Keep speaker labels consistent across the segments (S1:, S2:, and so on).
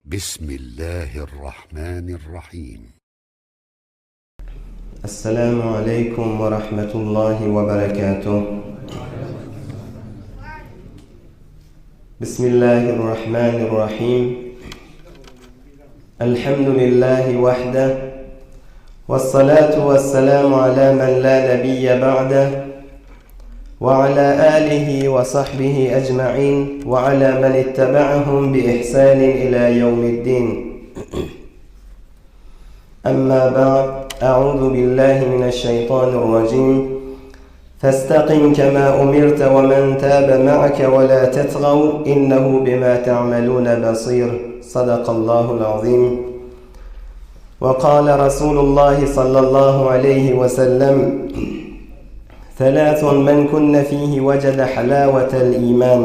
S1: Bismillahirrahmanirrahim.
S2: Esselamu aleýkum we rahmetullahi we berekatuh. Bismillahirrahmanirrahim. Elhamdülillahi wahde. Vessalatu vesselamu ala men la nebiyye ba'de. Ve ala alihi ve sahbihi ecma'in ve ala men ittaba'ahum bi ihsanin ila yevmiddin. أما بعد أعوذ بالله من الشيطان الرجيم فاستقم كما أمرت ومن تاب معك ولا تطغوا إنه بما تعملون بصير صدق الله العظيم وقال رسول الله صلى الله عليه وسلم ثلاث من كن فيه وجد حلاوة الإيمان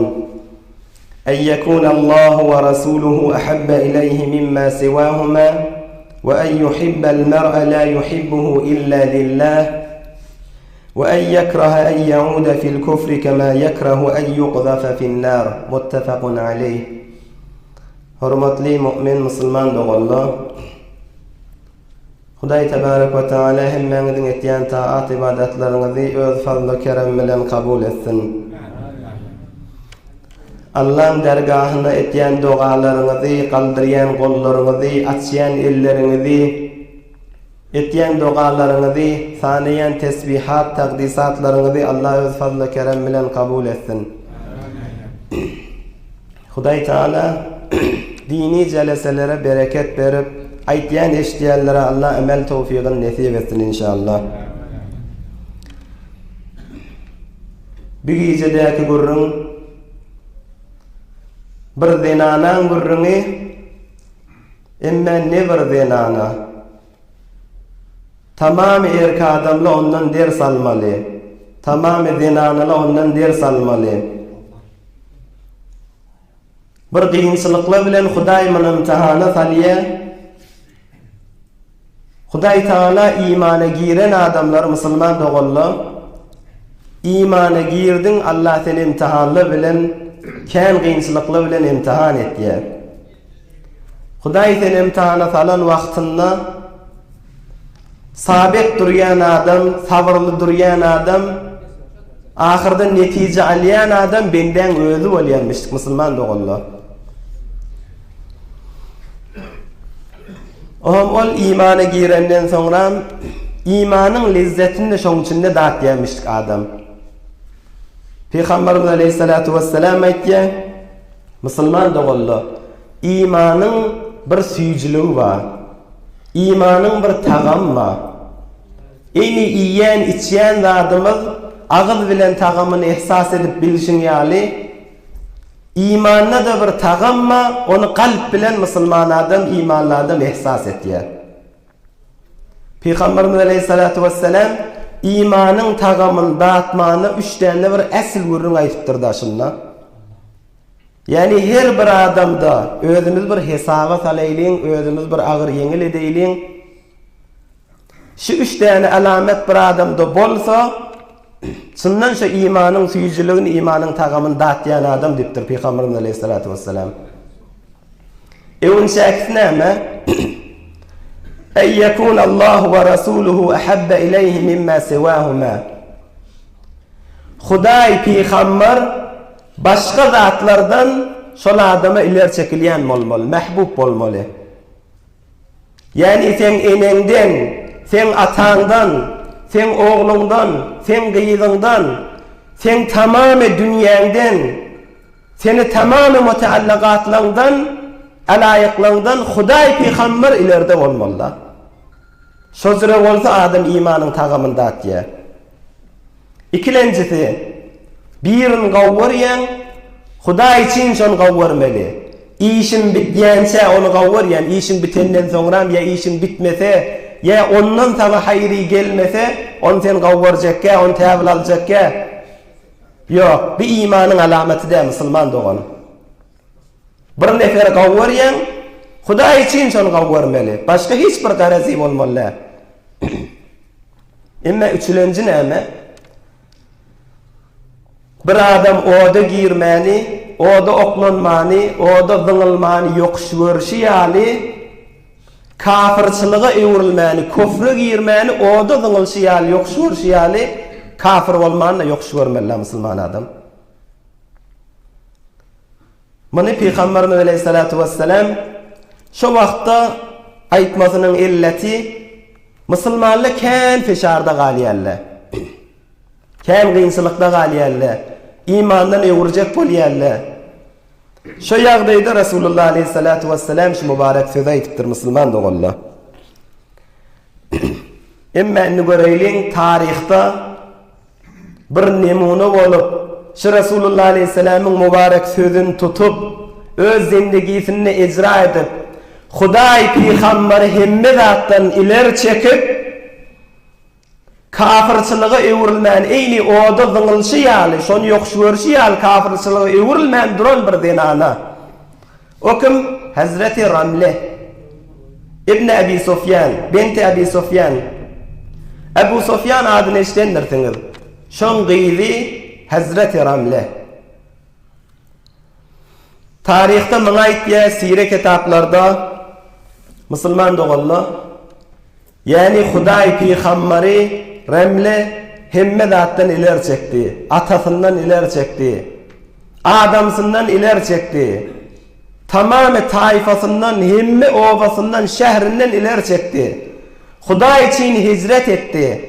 S2: أن يكون الله ورسوله أحب إليه مما سواهما وأن يحب المرء لا يحبه إلا لله وأن يكره أن يعود في الكفر كما يكره أن يقذف في النار متفق عليه Hormatly mu'min musulman doganlar! Hudaý tebarek we taala hemmäňiziň etýän taat ybadatlaryňyzy öz fazly keremi bilen kabul etsin. Allaň dergahynda etýän dogalaryňyzy, galdyrýan gollaryňyzy, açýan elleriňizi, etýän dogalaryňyzy, sanaýan tesbihat, takdisatlaryňyzy Allah öz fazly keremi bilen kabul etsin. Hudaý Taala dini jeleselere bereket berip, aýtýan eşidýänlere Allah emel towfygyny nesip etsin inşallah. Bu gijedäki gürrüň bir zenanaň gürrüňi, emme ne bir zenana. Tamamy erk adamla ondan ders almaly. Tamamy zenanaly ondan ders almaly. Bir gynçylyklar bilen Hudaý muny ymtihana salýar. Hudaý Tagala imana giren adamlar musulman doganlar imana girdiň Allah seni imtihanlar bilen kän gynçylyklar bilen imtihan etýär. Hudaý seni imtihana salan wagtynda Sabit durýan adam, sabyrly durýan adam, ahyrda netije alýan adam bendäň özi bolýarmyş, musulman doganlar. Oňam ol imana girenden soňram imanyň lezzetini şoň içinde datýarmyşdyk adam. Pygamberimiz aleyhissalatu vesselam aýtýar, musulman doganlar, imanyň bir süýjüligi bar. Imanyň bir tagamy bar. Eýni iýýän, içýän zadymyz agyz bilen tagamyny ehsas edip bilşiň ýaly, imanda-da bir tagam bar, ony kalp bilen musulman adam, imanly adam ehsas etýär. Pygamberimiz aleýhissalatu wessalam imanyň tagamyny datmanda üç däne bir äsil gürrüň aýdypdyr daşynda. Ýagny her bir adamda özümiz bir hesaba salaýlyň, özümiz bir agyr-ýeňil edeýliň. Şu üç däne alamat bir adamda bolsa, çyndan şu imanyň süýjüligini, imanyň tagamyny datýan adam diýipdir Pygamberimiz aleýhissalatu wessalam. Öwünçäkisi näme? Eý ýekun Allahu we rasuluhu ahabba ileýhi mimma siwahuma. Hudaý pygamber Başga zatlardan şol adama ileri çekilýän bolmaly, mähbub bolmaly. Ýagny seň eneňden, seň ataňdan, seň ogluňdan, seň gyzyňdan, seň tamamy dünýäňden, seni tamamy mutaallagatlaňdan, alaýyklaňdan Hudaý pygamber ileride bolmalyda. Şo jüre bolsa adam imanyň tagamyny datýar. Ikilenjisi, birini gowurýaň, Hudaý üçin şony gowurmaly. Işim bitýänçä ony gowurýan, işiň bitenden soňram ýa işiň bitmese, ýa ondan saňa haýry gelmese, ony sen gowurjakgä, ony täwil aljakgä. Ýok, bu imanyň alamaty däl, musulman dogan. Bir neferi gowurýaň, Hudaý üçin şony gowurmaly. Başga hiç bir garazy bolmaly däl. Emma üçülenji näme? Bir adam oda girmäni, oda oklanmany, oda zyňylmany ýokuş görşi ýaly, kafyrçylyga öwrülmäni, küfre girmäni oda zyňylşy ýaly ýokuş görşi ýaly, kafyr bolmany-da ýokuş görmeli-dä musulman adam. Muny Pygamberimiz aleýhissalatu wessalam şo wagtda aýtmasynyň illeti musulmanlar kän fişarda galýarlar. Kän kynçylykda galýarlar. Imandan öwürjek bolýarlar. Şo ýagdaýda Resulullah aleýhissalatu wessalam şu mübarek sözi aýdypdyr musulman doganlar. Emma indi göreýliň taryhda bir nemuna bolup, şu Resulullah aleýhissalamyň mübarek sözüni tutup, öz zendegisinde ejra edip, Hudaý pygambary hemme zatdan ileri çekip, kafyrçylyga öwrülmän, eýni oda zyňylşy ýaly, şony ýokuş görşi ýaly kafyrçylyga öwrülmän duran bir zenana. O kim? Hezreti Ramle ibn Ebi Sufýan, benti Ebi Sufýan. Ebu Sufýan adyny eşidendirsiňiz. Şoň gyzy Hezreti Ramle. Taryhda muňa aýtýar, sire kitaplarda musulman doganlar, Ýagny Hudaý pygambary Remle hemme zatdan ileri çekdi, atasyndan ileri çekdi, adamsyndan ileri çekdi, tamamy taýfasyndan, hemme obasyndan, şährinden ileri çekdi. Hudaý üçin hijret etdi.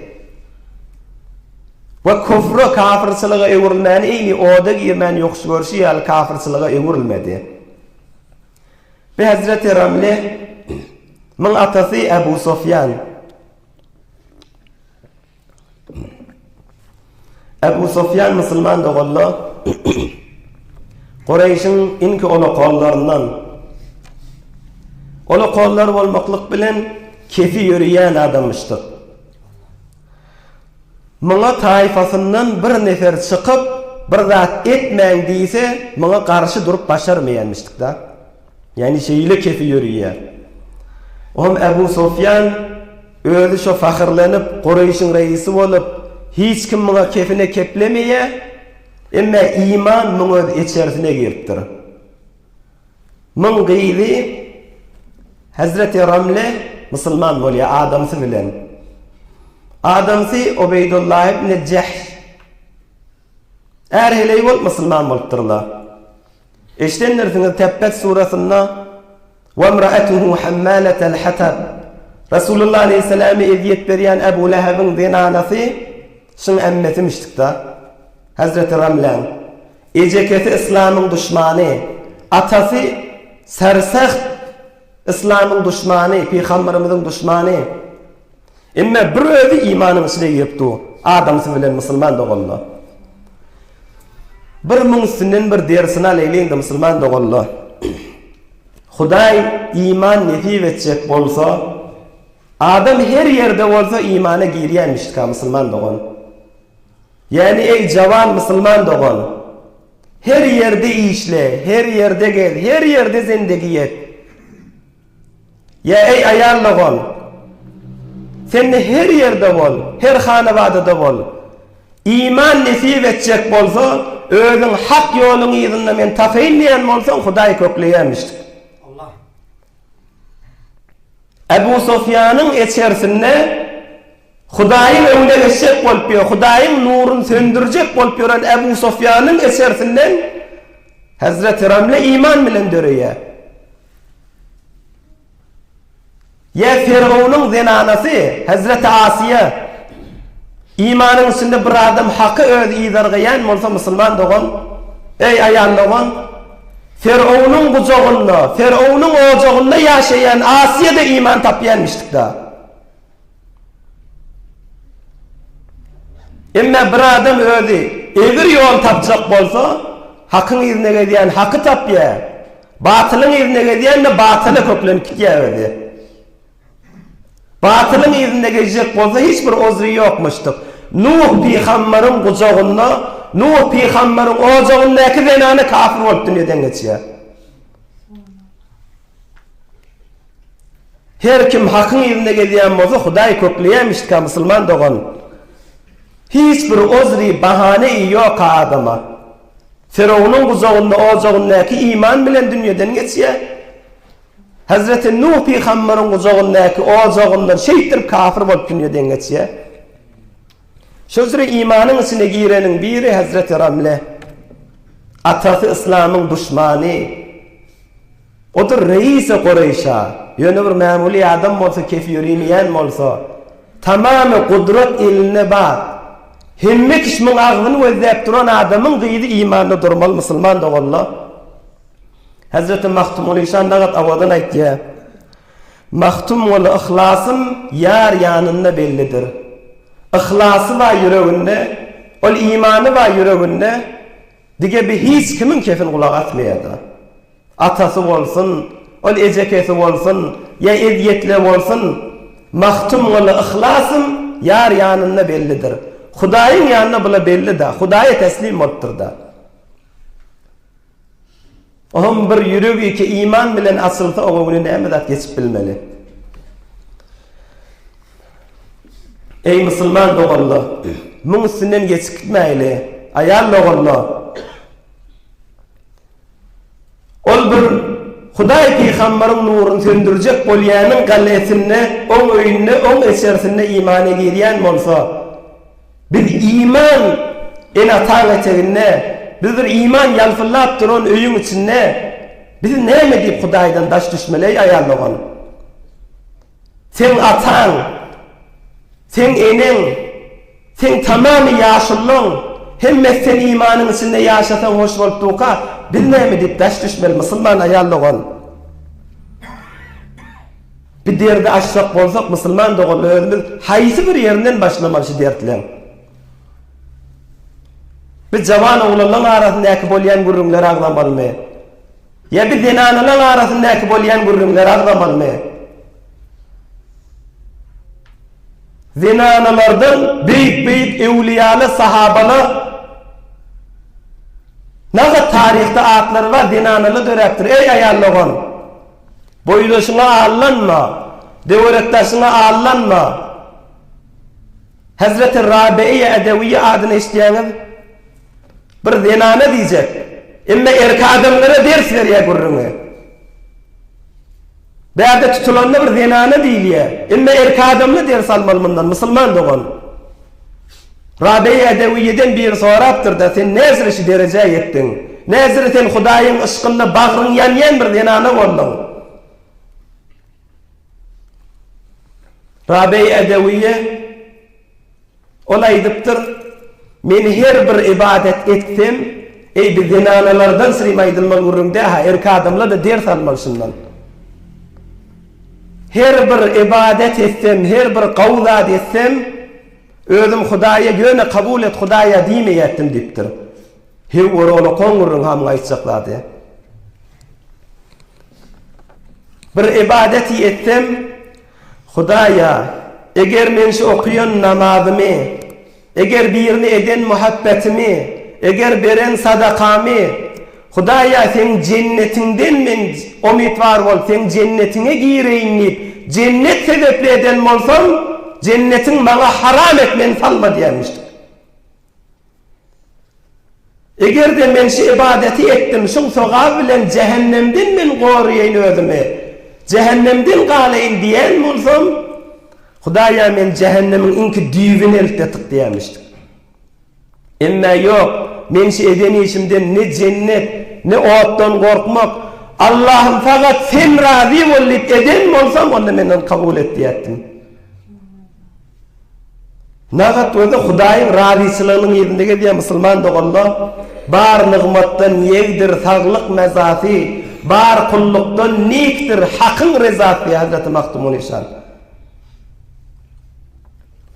S2: We küfre, kafyrçylyga öwrülmäni eýni oda girmän ýokuş görşi ýaly kafyrçylyga öwrülmedi. Bu Hezreti Ramle myň atasy Ebu Sofýan. Ebu Sofýan musulman doganlar Kureýşiň inki olakollaryndan. Olakollar bolmaklyk bilen kefi ýörýän adamyşdyk. Muňa taýfasyndan bir nefer çykyp, bir zat etmäň diýse, muňa garşy durup başarmaýanmyşdyk-da. Ýagny şeýle kefi ýörüýär. Ohm Ebu Sufýan özi şo fahyrlanyp, Kureýşiň reisi bolup, hiç kim muňa kefine keplemeýär, emme iman muň öz içerisine giripdir. Muň gyzy Hezreti Ramle musulman bolýar adamsy bilen. Adamsy Ubeýdullah ibn Jehş. Är-heleý bolup musulman bolupdyrlar. Eşidendirsiňiz Tebbet surasynda Ve imraetuhu hammaletel hatab Resulullah aleyhissalamy ezýet berýän Ebu Lehebiň zenanasy şyň ämmesimişdik-da. Hezreti Ramläň. Ejekesi yslamyň duşmany, atasy serseht yslamyň duşmany, pygamberimiziň duşmany. Emme bir özi imanyň içine girip dur, adamsy bilen musulman doganlar. Bir muň üstünden bir dersini alaýlyňda musulman doganlar. Hudaý iman nesip etjek bolsa, adam her ýerde bolsa imana girýänmişdika musulman dogan. Ýäni eý jawan musulman dogan! Her ýerde işle, her ýerde gez, her ýerde zendegi et. Ýa eý aýal dogan! Sende her ýerde bol, her hanabadada bol. Iman nesip etjek bolsa, özüň hak ýoluň yzynda men tapaýyn diýen bolsaň Hudaý kökleýämişdik. Ebu Sufýanyň içerisinde Hudaýyň öňüne geçjek bolup ýör, Hudaýyň nuruny söndürjek bolup ýören Ebu Sufýanyň içerisinden Hezreti Ramle iman bilen döreýär. Ýa Fergownyň zenanasy Hezreti Asiýa imanyň içinde bir adam haky öz yzargaýan bolsa musulman dogan, eý aýal dogan, Fergownyň gujagynda, Fergownyň ojagynda ýaşaýan Asiýa-da iman tapýanmyşdyk-da. Emma bir adam özi egri ýol tapjak bolsa, hakyň yzyna gezýän haky tapýar. Batylyň yzyna gezýän-de batyla köklenip gidýär özi. Batylyň yzynda gezjek bolsa hiç bir ozry ýokmuşdyk. Nuh pygambaryň gujagynda, Nuh pygambaryň ojagyndaky zenana kafir bolup dünýeden geçýär. Her kim hakyň yzynda gezýän bolsa Hudaý kökleýämişdika musulman dogan. Hiç bir ozri bahane ýoka adama. Firawunyň gujagynda, ojagyndaky iman bilen dünýeden geçýär. Hezreti Nuh pygambaryň gujagyndaky ojagyndan şeýtdirip kafir bolup dünýeden geçýär. Şo imanyň içine gireniň biri Hezreti Ramle. Atasy yslamyň duşmany. Odur reisi Kureýşa. Ýöne bir mämuly adam bolsa kefi ýörimeýän bolsa, tamamy gudrat elinde bar. Hemme kişimiň agzyny gözläp duran adamyň gyzy imanda durmaly musulman doganlar. Hezreti Magtymguly şa nagat owadan aýtýar. Magtymguly yhlasym ýar ýanynda bellidir. Yhlasy bar ýüreginde, ol imany bar ýüreginde, dige bi hiç kimiň kefin gulak asmaýar-da. Atasy bolsun, ol ejekesi bolsun, ýa ezýetle bolsun, Magtymguly yhlasym ýar ýanynda bellidir. Hudaýyň ýanynda bula belli-da, Hudaýa teslim bolupdyr-da. Oňam bir ýüregi ki iman bilen açylsa oňa güni näme zat geçip bilmeli. Eý musulman doganlar, muň üstünden geçip gitmäýli. Aýal doganlar. Ol bir Hudaý pygambaryň nuruny söndürjek bolýanyň galesinde, oň öýünde, oň eçersinde imana girýän bolsa, Biz iman ene-ataň eteginde, biz bir iman ýalpyldap duran öýüň içinde, biz näme diýip Hudaýdan daş düşmeli, eý aýal dogan? Seň ataň, seň eneň, seň tamamy ýaşulyň, hemmesi sen imanyň içinde ýaşasaň hoş bolup durka, biz näme diýip daş düşmeli, musulman aýal dogan? Bir derdi aşjak bolsak musulman doganlar özümiz haýsy bir ýerinden başlamaly şu dertleň. Biz jawan oglanlaň arasyndaky bolýan gürrüňleri agzamalymy? Ýa biz zenanalaň arasyndaky bolýan gürrüňleri agzamalymy? Zenanalardan beýik-beýik öwliýaly sahabalar Nagat taryhda atlary bar zenanalar döräpdir. Eý aýal dogan! Boýdaşyňa aldanma, döwerekdaşyňa aldanma. Hezreti Rabeýe Edewiýe adyny eşidýäňiz? Bir zenana diýjek. Emme erkek adamlara ders berýär gürrüňi. Bärde tutulanda bir zenana diýilýär. Emme erkek adamlar ders almaly mundan, musulman dogan. Rabeýa Edewiýeden biri sorapdyr-da, Sen näzire şu derejä ýetdiň? Näzire sen Hudaýyň yşkynda bagryň ýanýan bir zenana bolduň? Rabeýa Edewiýe ol aýdypdyr, Men her bir ybadat etsem, eý bi zenanalardan syrym aýdylmaly gürrüň dä-ha, erkek adamlar-da ders almaly şundan. Her bir ybadat etsem, her bir gowy zat etsem, Özüm Hudaýa ýöne kabul et Hudaýa diýmeýätdim diýipdir. Hew orolakoň gürrüň hamyň aýtjak zady. Bir ybadaty etsem, Hudaýa, eger men şu okaýan namazymy, Eger birine eden muhabbetimi, eger beren sadakamy, Hudaýa seň jennetiňden men omytwar bolup seň jennetiňe gireýin diýip, jennet sebepli eden bolsam, jennetiň maňa haram et meni salma diýenmişdik. Eger-de men şu ybadaty etdim, şuň sogaby bilen jähennemden men goraýyn özümi, jähennemden galaýyn diýen bolsam, Hudaýa men jähennemiň iňki düýbüne eltde tyk diýenmişdik. Emmä ýok, men şu eden işimden ne jennet, ne otdan gorkmak, Allahym fakat sen razy bol diýip eden bolsam, onda menden kabul et diýerdim. Nagat özi Hudaýyň razyçylygynyň yzynda gezýär musulman doganlar. Bar nygmatdan ýegdir saglyk mezasy, bar kullukdan nikdir Hakyň rezasy diýýär Hazreti Magtymguly şan.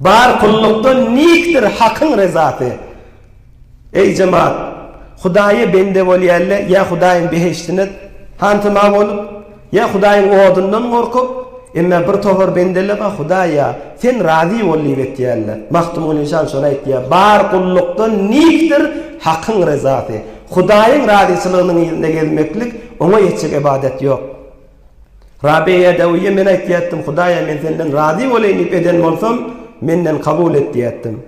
S2: Bar kullukdan nikdir Hakyň rezasy. Eý jemaat, Hudaýa bende bolýaly ýa Hudaýyň behişdine hantama bolup, ýa Hudaýyň odundan gorkup, emma bir topar bendeler bar Hudaýa sen razy bol diýip etýärler. Magtymguly şan şony aýtýar, bar gullukdan nikdir Hakyň rezasy. Hudaýyň razyçylygynyň yzynda gezmeklik oňa ýetjek ybadat ýok. Rabeýa Däwiýe men aýtýartdym, Hudaýa men senden razy bolaýyn diýip eden bolsam, menden kabul et diýerdim.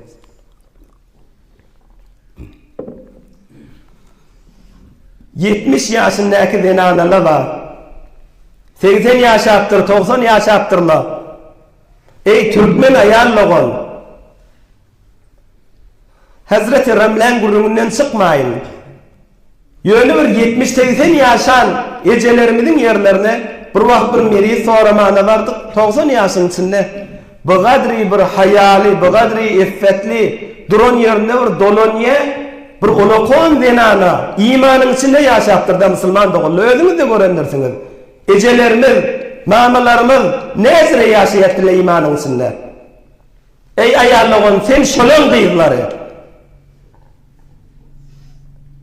S2: 70 ýaşyndaky zenanalar bar. 80 ýaşapdyr, 90 ýaşapdyrlar. Eý, türkmen aýal dogan! Hezreti Remläň gürrüňinden çykmaýyn. Ýöne bir ýetmiş-segsen ýaşan ejelerimiziň ýerlerine bir wagt bir meriz soramana bardyk, 90 ýaşyň içinde bigadry bir haýaly, bigadry iffetli, duran ýerinde bir dolanýa bir ulakan zenana, imanyň içinde ýaşapdyr-da musulman doganlar, özüňiz-de görendirsiňiz. Ejelerimiz, mamalarymyz näzire ýaşaýardylar imanyň içinde. Eý aýal dogan sen şolaň gyzlary.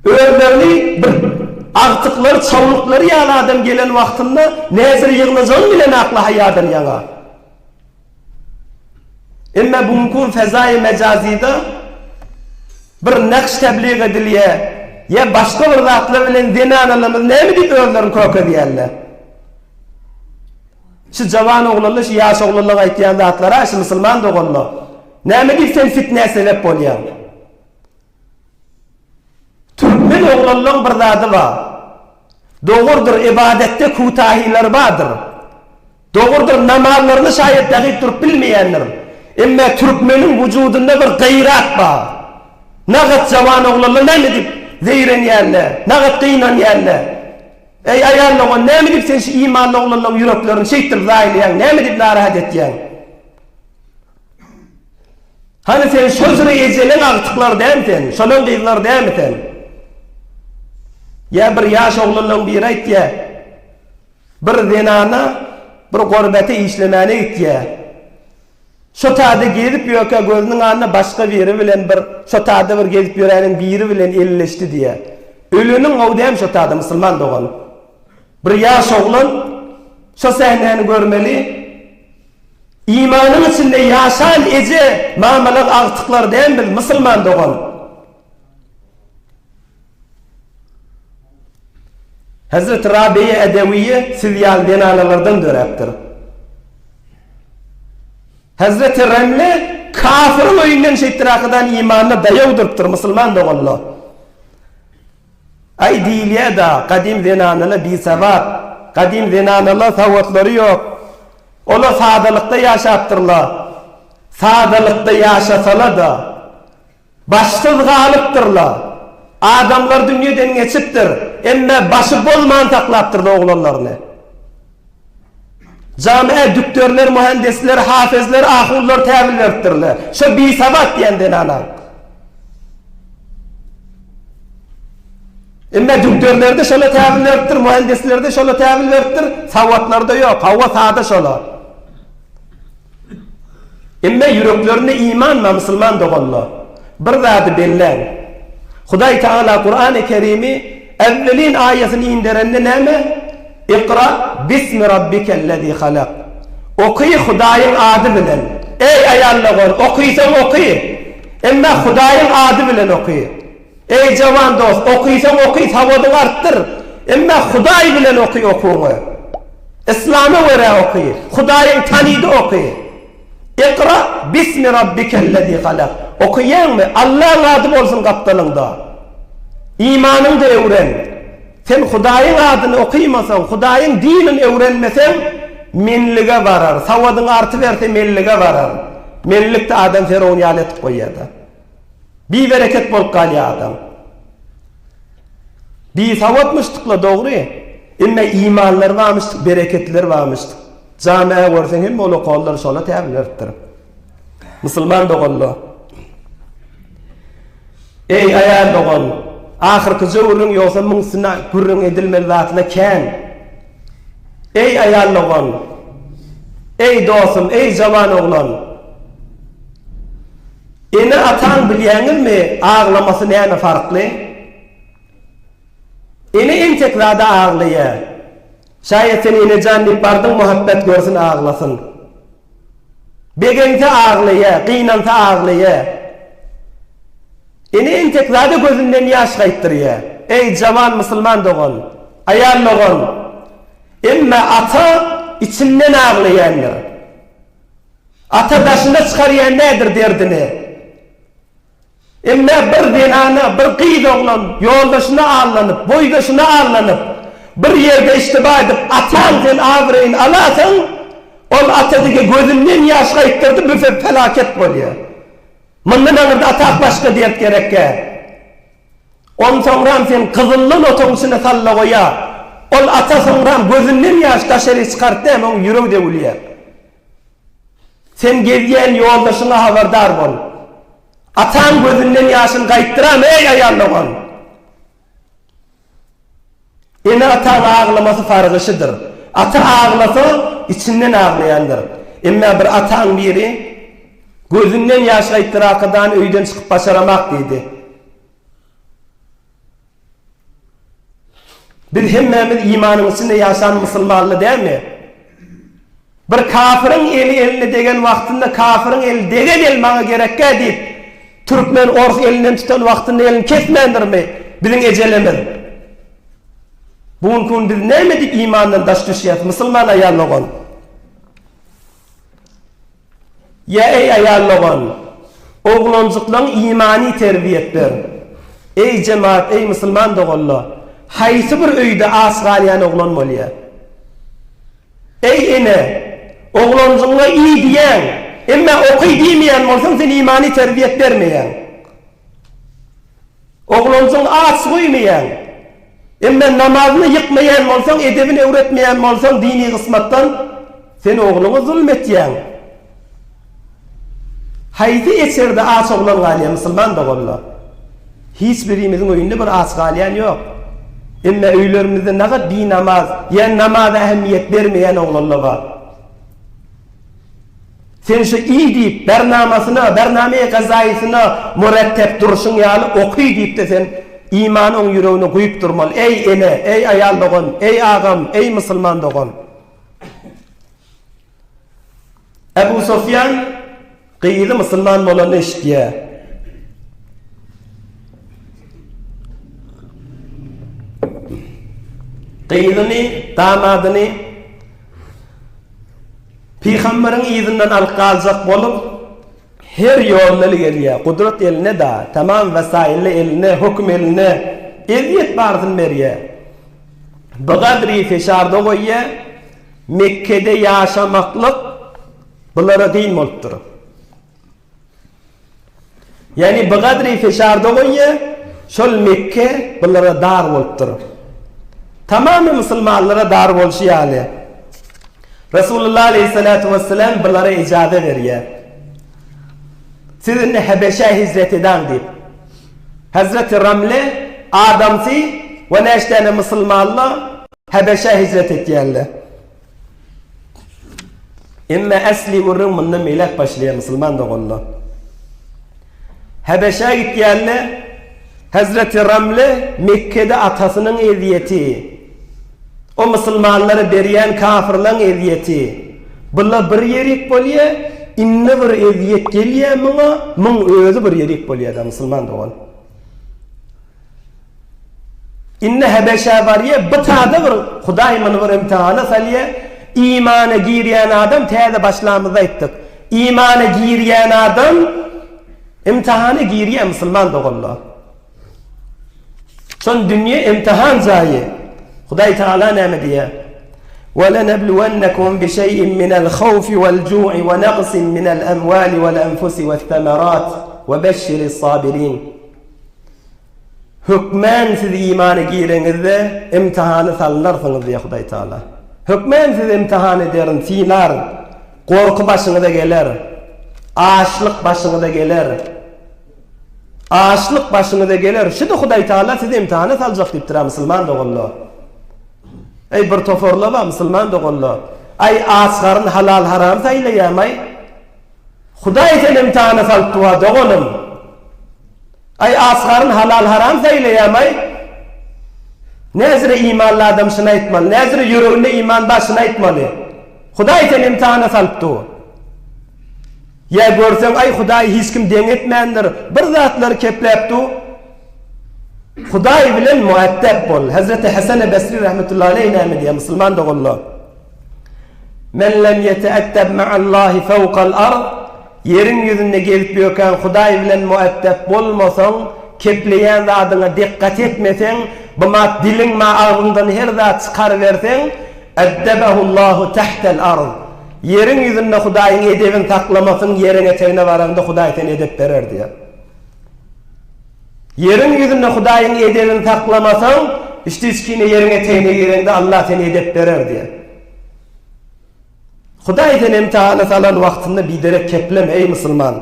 S2: Özlerini bir agtyklary çawluklary ýaly adam gelen wagtynda näzir ýygnajagyny bilenakla haýadan ýaňa. Emma bu mümkin fezaýy mejazyda bir nakş teblig edilýär ýa başga bir zatlar bilen zenanalarymyz näme diýip özlerini kökezýärler. Şu jawan oglanlar şu ýaş oglanlaň aýtýan zatlary-a şu musulman doganlar. Näme diýip sen fitnä sebep bolýaň? Türkmen oglanlaň bir zady bar. Dogrudyr ybadatda kutahylar bardyr. Dogrudyr namazlaryny şaýat dagyp durup bilmeýändir. Emma türkmeniň wujudynda bir gaýrat bar. Nagat jawan oglanlar näme diýip zeýrenýärler, nagat gynanýarlar. Eý, aýal dogan, näme diýip sen şu imanly oglanlaryň ýüreklerini şeýtdirip zaýalaýaň, näme diýip narahat etýäň? Hany sen şo jüre ejeleň agtyklary dämi sen, şolaň gyzlary dämi sen? Ýa bir ýaş oglanlaryň biri aýtýar, bir zenana bir gorbete işlemäne gitýär. Şo tada gezip ýörkä gözüniň alnynda başga biri bilen bir şo tada bir gezip ýöräniň biri bilen elleşdi diýýär. Öleniň gowy dämi şo tada musulman dogan. Bir ýaş oglan şo sähnäni görmeli. Imanyň içinde ýaşan eje mamalar agtyklar dämi biz musulman dogan. Hezreti Rabiýa Edewiýe siz ýaly zenanalardan döräpdir. Hezreti Remle kafyryň öýünden şeýtdirakadan imanyna daýaw durupdyr musulman doganlar. Aý diýilýär-da, gadym zenanalar bisawat, gadym zenanalar sawatlary ýok. Olar sadalykda ýaşapdyrlar. Sadalykda ýaşasalar-da, Başsyz galypdyrlar. Adamlar dünýeden geçipdir, emme başy bolman saklapdyrlar oglanlaryny. Jamä dükderler, muhendesler, hafezler, ahunlar täwil beripdirler. Şo bisawat diýen zenanaň. Emme dükderlerde şola täwil beripdir, muhendeslerde şola täwil beripdir, sawatlarda ýok, hawa sada şola. Emme ýüreklerinde iman bar musulman doganlar. Bir zady belläň. Hudaý Tagala Kurany Kerimi äwwelin aýatyny inderende näme? Ikra bismi rabbikellezi halak. Oky Hudaýyň ady bilen. Eý aýal dogan, okysaň oky. Emme Hudaýyň ady bilen oky. Eý jawan dost, okysaň oky, sawadyňy artdyr. Emma Hudaý bilen oky okuwyňy. Yslama görä oky. Hudaýyň tanydy oky. Ikra bismi rabbikellezi halak. Okaýaňmy? Allaň ady bolsun gapdalyňda. Imanyňda öwren. Sen Hudaýyň adyny okymasaň, Hudaýyň dinini öwrenmeseň, menlige barar. Sawadyň artyberse menlige barar. Menlikde adam ferown ýaly etip goýýar-da. Bibereket bolup galýar adam. Bisawatmyşdykla dogry. Emme imanlary barmyşdyk, bereketleri barmyşdyk. Jamä görseň hemme ol okanlar şola tälim beripdir. Musulman doganlar. Eý aýal dogan, ahyrkyja gürrüň ýogsa muň üstünde gürrüň edilmeli zatlar kän. Eý aýal dogan. Eý dostum, eý jawan oglan. Ene-ataň bilýäňizmi aglamasy näme farkly? Ene entek zada aglaýa. Şaýat sen enejan diýip bardyň muhabbet görsün aglasyn. Begense aglaýa, gynansa aglaýa. Ene entek zada gözünden ýaş gaýtdyrýa. Eý jawan musulman dogan, aýal dogan. Emme ata içinden aglaýandyr. Ata daşyna çykarýan nädir derdini? Emme bir zenana, bir gyz oglan ýoldaşyna allanyp, boýdaşyna allanyp, bir ýerde iştiba edip, ataň sen abraýyny alasaň, ol ata dige gözünden ýaş gaýtdyrdy, bu pelaket bolýar. Mundan aňyrda atak başga dert gerekgä. Onsoňram sen gyzyllan otagyň içinde salla goýa. Ol ata soňram gözünden ýaş daşary çykart däme oň ýüregi döwülýä. Sen gezýän ýoldaşyňa habardar bol. Ataň gözünden ýaşyny gaýtdyram eý aýal dogan. Ene-ataň aglamasy sargyşydyr. Ata aglasa, içinden aglaýandyr. Emma bir ataň biri gözünden ýaş gaýtdyrakadan öýden çykyp başaramak diýdi. Biz hemmämiz imanyň içinde ýaşan musulmanly dälmi? Bir kafyryň eli eline degen wagtynda kafyryň eli degen el maňa gerekgä diýip türkmen ors elinden tutan wagtynda elini kesmändirmi biziň ejelerimiz? Bu günki gün biz näme diýip imandan daş düşýäs musulman aýal dogan? Ýa eý aýal dogan oglanjyklaň imany terbiýet ber. Eý jemaat eý musulman doganlar haýsy bir öýde aç galýan oglan bolýa? Eý ene! Oglanjygyňa iý diýýäň, emma oky diýmeýän bolsaň sen imany terbiýet bermeýäň. Oglanjygyňy aç goýmaýaň. Emma namazyny ýykmaýan bolsaň, edebini öwretmeýän bolsaň dini gysmatdan sen ogluňa zulum etýäň. Haýsy eserde aç oglan galýar musulman doganlar? Hiç birimiziň öýünde bir aç galýan ýok. Emme öýlerimizde nagat binamaz ýa namaza ähmiýet bermeýän oglanlar bar. Sen şu iý diýip bernamasyna, bernameýi gazaýysyna murettep durşuň ýaly oky diýip-de sen imany oň ýüregine guýup durmaly. Eý ene, eý aýal dogan, eý agam, eý musulman dogan. Ebu Sufýan gyzy musulman bolanyny eşidýär. Gyzyny, damadyny pygamberiň yzyndan alyp galjak bolup, her ýoluna gelýär. Gudrat eline da, tamam wesaili eline, höküm eline, ezýet barysyny berýär. Bigadri feşarda goýýar. Mekgede ýaşamaklyk bulara kyn bolupdyr. Ýagny bigadri feşarda goýýar, şol Mekke bulara dar bolupdyr. Tamamy musulmanlara dar bolşy ýaly. Resulullah aleyhissalatu vesselam bulara ijaza berýär. Siz indi Hebeşä hijret edaň diýip. Hazreti Ramle adamsy we näçe däne musulmanlar Hebeşä hijret etýärler. Emma äsli gürrüň mundan beýläk başlaýar musulman doganlar. Hebeşä gitýärler. Hezreti Ramle Mekgede atasynyň ezýeti, o musulmanlara berýän kafirlaň ezýeti, bula bir ýerik bolýar, indi bir ezýet gelýär muňa, muň özi bir ýerik bolýar-da musulman dogan. Indi Hebeşä barýa, bu tada bir Hudaý muny bir imtihana salýa, imana girýän adam täze başlamyzda aýtdyk. Imana girýän adam imtihana girýä musulman doganlar. Şon dünýe imtihan jaýy. Hudaý Taala näme diýýär? Ve lenebluwennekum bi şeý'in minel hawfi vel ju'i ve naqsin minel emwali vel enfusi ve's semerat ve beşşiris sabirin. Hökmän siz imana gireňizde imtihana salynarsyňyz diýýär Hudaý Taala. Hökmän sizi imtihan ederin, synaryn. Gorky başyňyza geler. Açlyk başyňyza geler. Açlyk başyňyza geler. Şu-da Hudaý Taala sizi imtihana saljak diýipdir, musulman doganlar. Eý bir toparlar bar musulman doganlar. Aý aç garyn halal haram saýlaýamaý. Hudaý seni imtihana salypdywa doganym. Aý asgaryn halal haram saýlaýamaý. Näzire imanly adam şuny aýtmaly. Näzire ýüreginde iman bar şuny aýtmaly. Hudaý seni imtihana salypdy. Ýa görseň aý Hudaý hiç kim deň etmändir. Bir zatlary kepläp dur. Hudaý bilen muaddep bol. Hazreti Hasan-y Basri rahmetullahi aleyh näme diýýär musulman doganlar? Men lem yeteeddeb ma'allahi fawqal ard. Ýeriň ýüzünde gezip ýökäň Hudaý bilen mueddep bolmasaň, kepleýän zadyňa dikgat etmeseň, bimat diliň ma agzyňdan her zat çykaryberseň, Eddebehullahu tahtel arz. Ýeriň ýüzünde Hudaýyň edebini saklamasyň ýeriň etegine baraňda Hudaý seni edep berer diýýär. Ýeriň ýüzünde Hudaýyň edebini saklamasaň, içdi-içkine ýeriň etegine gireňde Allah seni edep berer diýýär. Hudaý seni imtihana salan wagtynda biderek kepleme, eý musulman!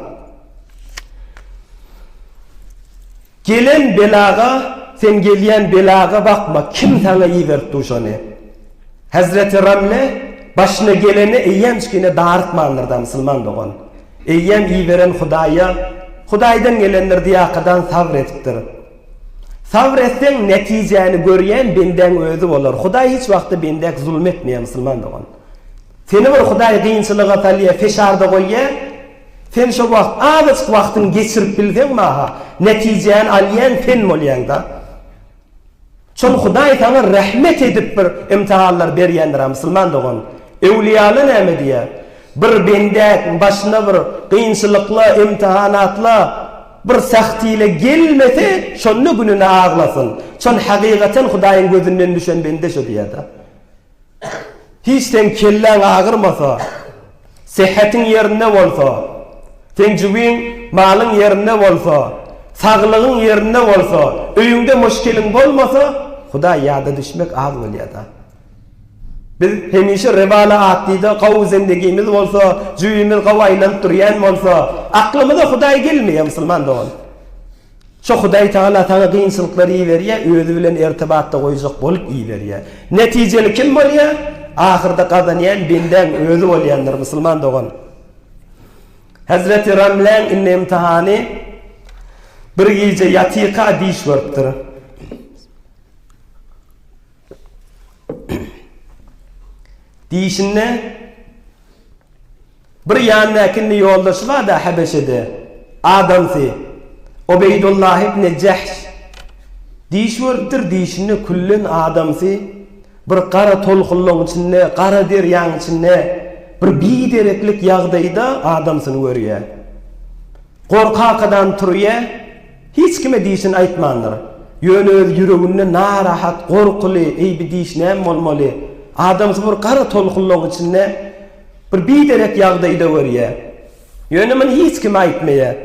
S2: Gelen belaga, sen gelýän belaga bakma, kim saňa iberip dur şony? Hezreti Ramle başyna gelene eýýämçkine darykmandyr-da, musulman dogan. Eýýäm iberen Hudaýa, Hudaýdan gelendir diýakadan sabr edipdir. Sabr etseň netijäni görýän bendäň özi bolar. Hudaý hiç wagtda bendäk zulum etmeýär musulman dogan. Seni bir Hudaý kynçylyga salýar, feşarda goýýar. Sen şo wagt azajyk wagtyňy geçirip bilseň maha, netijäni alýan sen bolýaňda. Şol Hudaý saňa rehmet edip bir imtihanlar berýändir-a musulman dogan. Öwliýaly näme diýýär? Bir bendäň başyna bir kynçylykla, imtihanatla, bir sähtile gelmese, şonda gününe aglasyn. Şol hakykatan Hudaýyň gözünden düşen bende şo diýýär-de. Hiç seň kelläň agyrmasa, sehhetiň ýerinde bolsa, seň jübiň, malyň ýerinde bolsa, saglygyň ýerinde bolsa, öýüňde muşkiliň bolmasa, Hudaý ýada düşmek az bolýada. Biz hemişe rewala atlyda gowy zendigimiz bolsa, jübimiz gowy aýlanyp durýan bolsa, aklymyza Hudaý gelmeýär musulman dogan. Şo Hudaý Tagala saňa kynçylyklary iberýär, özi bilen ertibatda goýjak bolup iberýär. Netijeli kim bolýar? Ahyrda gazanýan bendäň özi bolýandyr, musulman dogan. Hezreti Ramläň indi imtihany bir gije ýatyka diş görüpdir. Dişinde Bir ýandaky indi ýoldaşy bar-da Hebeşede, adamsy, Obeýdullah ibn Jahş. Diş görüpdir, dişinde küllen adamsy bir gara tolkunlaryň içinde, gara derýaň içinde bir bidereklik ýagdaýda adamsyny görýär. Gorkakadan turýar, hiç kime dişini aýtmandyr. Ýöne öz ýüreginde narahat, gorkuly, Eý, bi diş näme bolmaly? Adamsy bir gara tolkunlaryň içinde Bir biderek ýagdaýda görýär. Ýöne muny hiç kime aýtmaýar.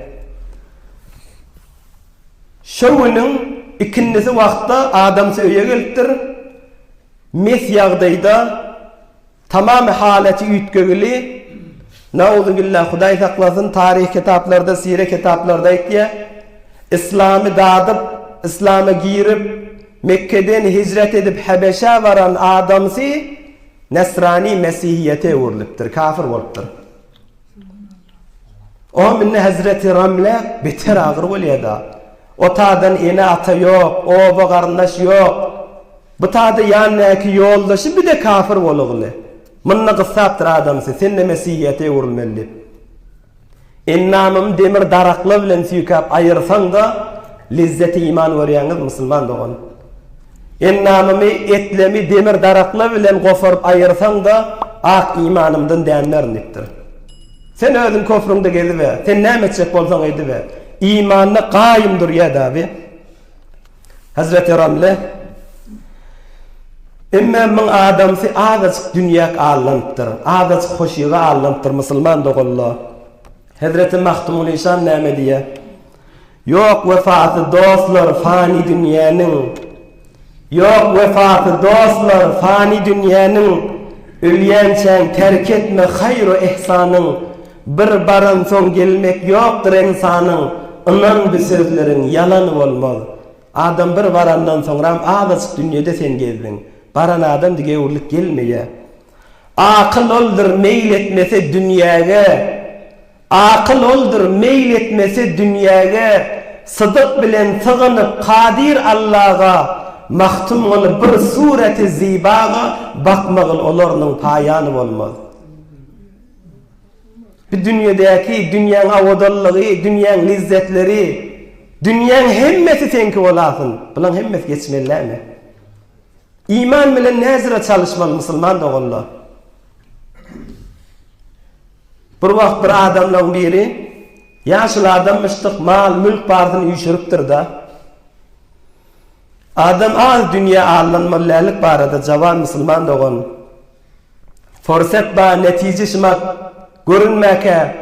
S2: Şo günüň ikindisi wagtda adamsy öýe gelipdir. Mes ýagdaýda, tamamy halaty üýtgegili, Nauzubilla, Hudaý saklasyn, taryh kitaplarda, sire kitaplarda aýtýar, Yslamy dadyp, yslama girip, Mekgeden hijret edip Hebeşä baran adamsy Nesrani mesihiýete öwrülipdir, kafir bolupdyr. Oňam indi Hezreti Ramle beter agyr bolýar-da. O tadan ene-ata ýok, oba-garyndaş ýok. Bu tada ýanyndaky ýoldaşy bir-de kafir bolugly. Munda gyssapdyr adamsy, sen-de mesihiýete öwrülmeli diýip. Endamymy demir daraklar bilen süýkäp aýyrsaň-da, lezzeti iman görýäňiz, musulman dogan. Endamymy, etlemi demir daraklar bilen goparyp aýyrsaň-da, ak imanymdan dänmerin diýipdir. Sen özüň köfrüňde geziber, sen näme etjek bolsaň ediber. Imanda gaýym durýar dabi. Hezreti Ramle, Emme muň adamsy azajyk dünýäk allanypdyr, azajyk hoşyga allanypdyr musulman doganlar. Hezreti Magtymguly şan näme diýýär? Ýok wefasy dostlar fany dünýäniň, Ýok wefasy dostlar fany dünýäniň, Ölýänçäň terk etme haýr-u ihsanyň, Bir baransoň gelmek ýokdur ynsanyň, Ynan bu sözleriň ýalany bolmaz. Adam bir barandan soňram azajyk dünýede sen gezdiň. Baran adam dige öwrülip gelmeýär. Akyl oldur meýil etmese dünýäge, Akyl oldur meýil etmese dünýäge, Sydyk bilen sygynyp Kadyr Allaga, Magtymguly bir sureti zibaga bakmagyl olarnyň paýany bolmaz. Bu dünýedäki dünýäň awadanlygy, dünýäň lezzetleri, dünýäň hemmesi seňki bolasyn. Bulaň hemmesi geçmeli dälmi? Iman bilen näzire çalyşmaly musulman doganlar? Bir wagt bir adamlaň biri, ýaşuly adammyşdyk, mal, mülk barysyny üýşüripdir-de. Adam az dünýä aldanmaly dällik barada jawan musulman dogan. Forsat ba, netije şumat görünmäkä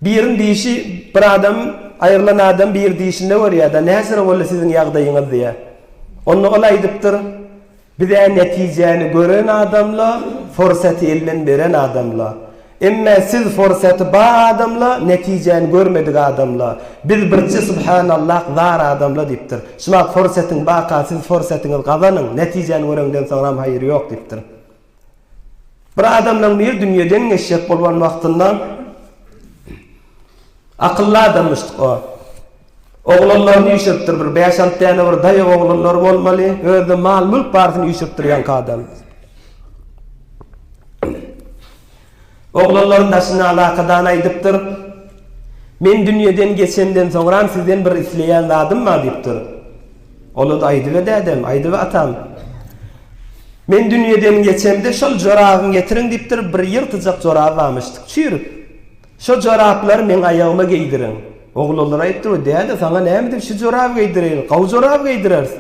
S2: birin dişi bir adam aýrylan adam bir dişinde görýär-de, näçere boldy siziň ýagdaýyňyz diýýär. Onda ol aýdypdyr, Biz-ä netijäni gören adamla, forsaty elden beren adamla. Emmä siz forsaty ba adamla, netijäni görmedik adamla. Biz birje subhanallah zar adamla diýipdir. Şumat forsatyň baka siz forsatyňyzy gazanyň, netijäni göreňden soňram haýyr ýok diýipdir. Bir adamlaň biri dünýeden geçjek bolgan wagtynda akylly adammyşdyk o. Oglanlaryny üýşüripdir bir bäş-alty däne bir daýaw oglanlary bolmaly, özüne mal-mülk barysyny üýşüripdir ýaňky adam. Oglanlaryň daşynda alakadan aýdypdyr, Men dünýeden geçemden soňram sizden bir isleýän zadym bar diýipdir. Olar-da aýdybe dädem, aýdybe atam. Men dünýeden geçemde şol jorabymy getiriň diýipdir, bir ýyrtyjak joraby barmyşdyk, çüýrük. Şo joraplary meň aýagyma geýdiriň. Oglanlar aýdypdyr, Oý, däde, saňa näme diýip şu joraby geýdireýin, gowy jorap geýdireris.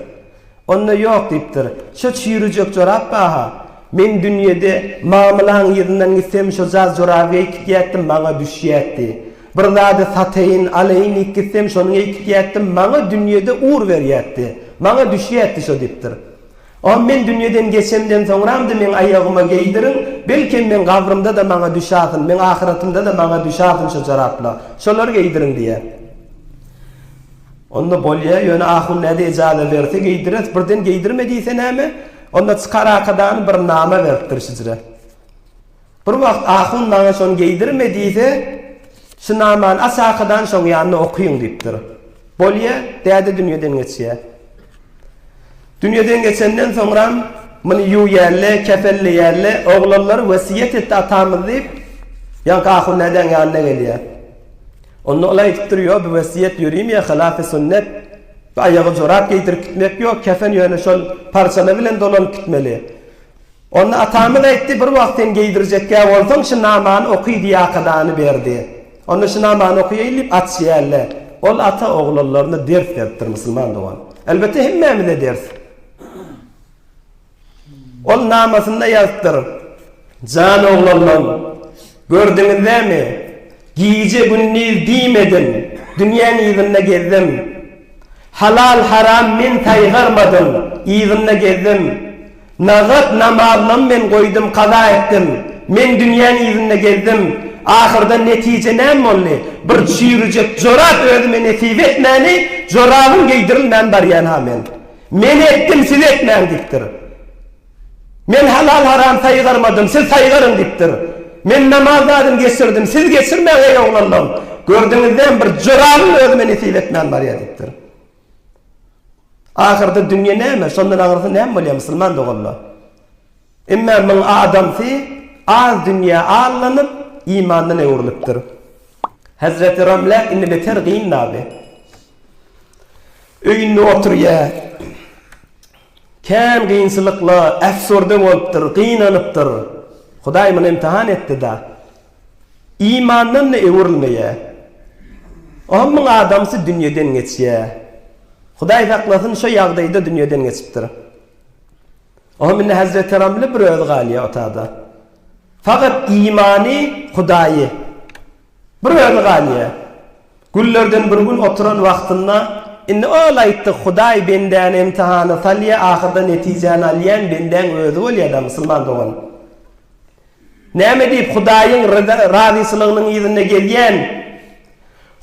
S2: Onda ýok diýipdir. Şo çüýrüjek jorap bar-ha. Men dünýede mamylaň yzyndan gitsem, şo jaz joraby geýip gidýätdim, maňa düşýätdi. Bir zady sataýyn, alaýyn diýip gitsem, şony geýip gidýätdim, maňa dünýede ur berýätdi. Maňa düşýätdi şo diýipdir. O men dünýeden geçemden soňram-da meň aýagyma geýdiriň, belkem meň gabrymda-da maňa düşasyn, meň ahyretymda-da maňa düşasyn şo joraplar. Şolary geýdiriň diýýär. Onda bolýa, ýöne ahun näde ejaza berse geýdireris, birden geýdirme diýse näme? Onda çykar akadany bir nama beripdir şijire. Bir wagt ahun maňa şony geýdirme diýse, şu namany aç akadan şoň ýanynda okyň diýipdir. Bolýa, däde dünýeden geçýär. Dünýeden geçenden soňram muny ýuwýarle, kefenleýärle, oglanlar wesýet etdi atamyz diýip, ýaňky ahun dädäň ýanyna gelýär. Onda ol aýdypdyr, Ýok, bu wesýet ýörimeýär, hylafy sünnet. Bu aýaga jorap geýdirip gitmek ýok, kefen ýöne şol parçalar bilen dolanyp gitmeli. Onda atamyz aýtdy, bir wagt sen geýdirjekgä bolsaň, şu namany oky diýakadany berdi. Onda şu namany okaýaýyn diýip açýarlar. Ol ata oglanlaryna ders beripdir musulman dogan. Elbetde hemmämize ders. Ol namasynda ýazypdyr, Jan oglanlam, gördüňizdämi, gije-gündiz diýmedim, dünýäň yzynda gezdim. Halal-haram men saýgarmadym, yzynda gezdim. Nagat namazlam men goýdum, kaza etdim. Men dünýäň yzynda gezdim. Ahyrda netije näme boldy? Bir çüýrüjek jorap özüme nesip etmäni, jorabym geýdirilmän barýan-ha men. Men etdim, siz etmäň diýipdir. Men halal-haram saýgarmadym, siz saýgaryň diýipdir. Men namaz zadyny geçirdim, siz geçirmäň eý oglanlar. Gördüňizdämi, bir jorabyň özüme nesip etmän barýar diýipdir. Ahyrda dünýe näme, şondan aňyrsy näme bolýar musulman doganlar? Emma muň adamsy az dünýä allanyp, imandan öwrülipdir. Hezreti Ramle indi beter gynnaby. Öýünde oturýar. Kän kynçylykla äfsurde bolupdyr, gynanypdyr. Hudaý muny imtihan etdi-da. Imandan-da öwrülmeýär. Onuň adamsy dünýeden geçýär. Hudaý saklasyn, şo ýagdaýda dünýeden geçipdir. Oňa indi Hezreti Ramle bir özi galýar otada. Fakat imany Hudaýy. Bir özi galýar. Günlerden bir gün oturan wagtynda, indi ol aýtdy, Hudaý bendäni imtihana salýar, ahyrda netijäni alýan bendäň özi bolýar-da, musulman dogan. Näme diýip Hudaýyň razyçylygynyň yzynda gezýän,